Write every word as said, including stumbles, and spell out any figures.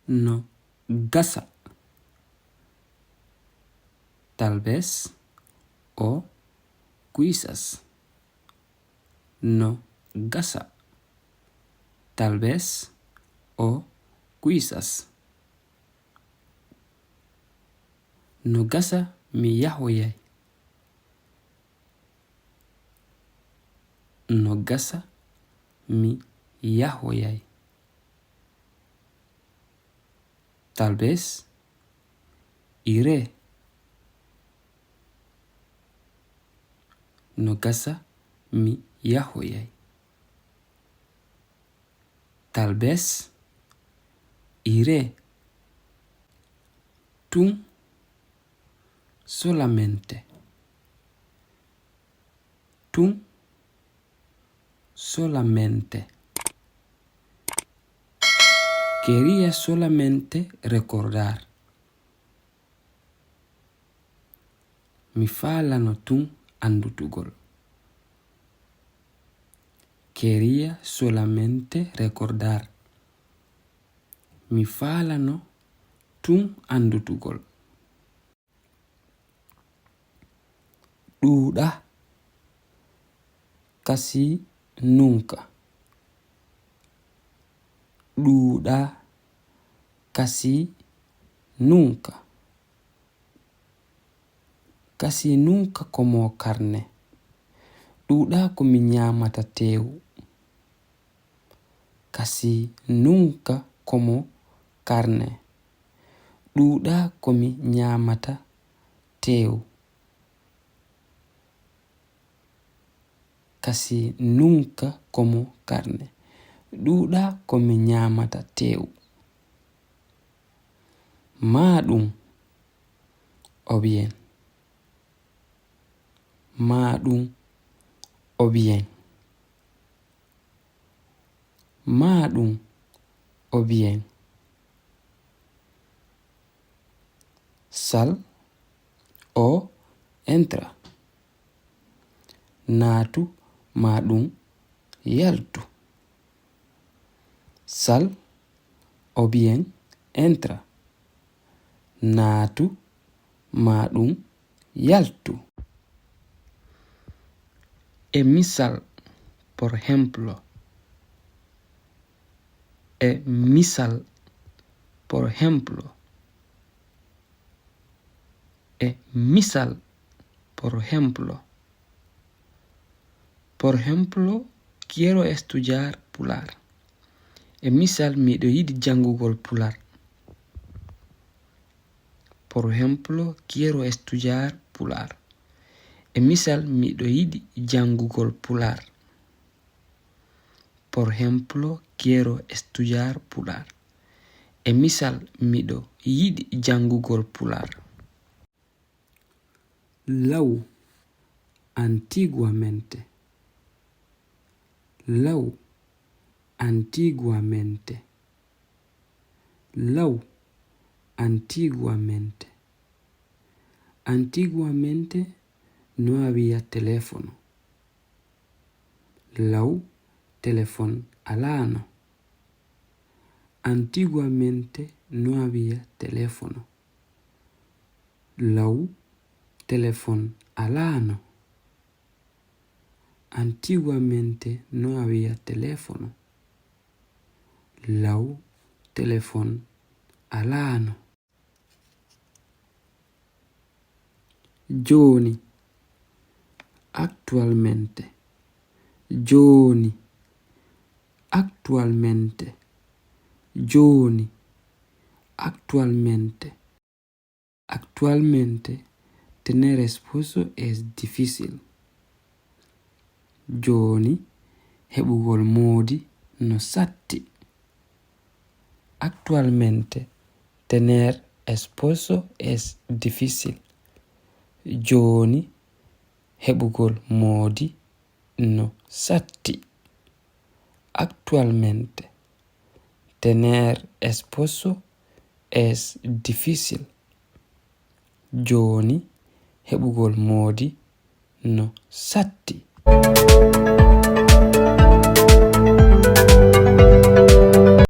No gasa. Tal vez o quizás. No gasa. Tal vez o quizás. No gasa mi yahoyay. No gasa mi yahoyay. Tal vez iré. No gasa mi yahoyay. Tal vez iré. Tun, solamente. Tun, solamente. Quería solamente recordar. Mi faalano tun anndutugol. Quería solamente recordar. Mi faalano tun anndutugol. Ɗuuɗa, casi nunca. Ɗuuɗa, casi nunca. Casi nunca como carne. Ɗuuɗa ko mi ñaamata teewu. Casi nunca como carne. Ɗuuɗa ko mi ñaamata teewu. Casi nunca como carne. Ɗuuɗa ko mi ñaamata teewu. Maa ɗum, o bien. Maa ɗum, o bien. Maa ɗum, o bien. Sal, o entra. Naatu, maa ɗum yaltu. Sal, o bien entra. Naatu, maa ɗum yaltu. E misal, por ejemplo. E misal, por ejemplo. E misal, por ejemplo. Por ejemplo, quiero estudiar Pular. E misal, miɗo yiɗi janngugol Pular. Por ejemplo, quiero estudiar Pular. E misal, miɗo yiɗi janngugol Pular. Por ejemplo, quiero estudiar Pular. E misal, miɗo yiɗi janngugol Pular. Law, antiguamente. Law, antiguamente. Law, antiguamente. Antiguamente no había teléfono. Law, telefon alaano. Antiguamente no había teléfono. Law, telefon alaano. Antiguamente no había teléfono. Law, telefon alaano. Jooni, actualmente. Jooni, actualmente. Jooni, actualmente. Actualmente, tener esposo es difícil. Jooni, heɓugol moodi no satti. Actualmente, tener esposo es difícil. Jooni, heɓugol moodi no satti. Actualmente, tener esposo es difícil. Jooni, heɓugol moodi no satti.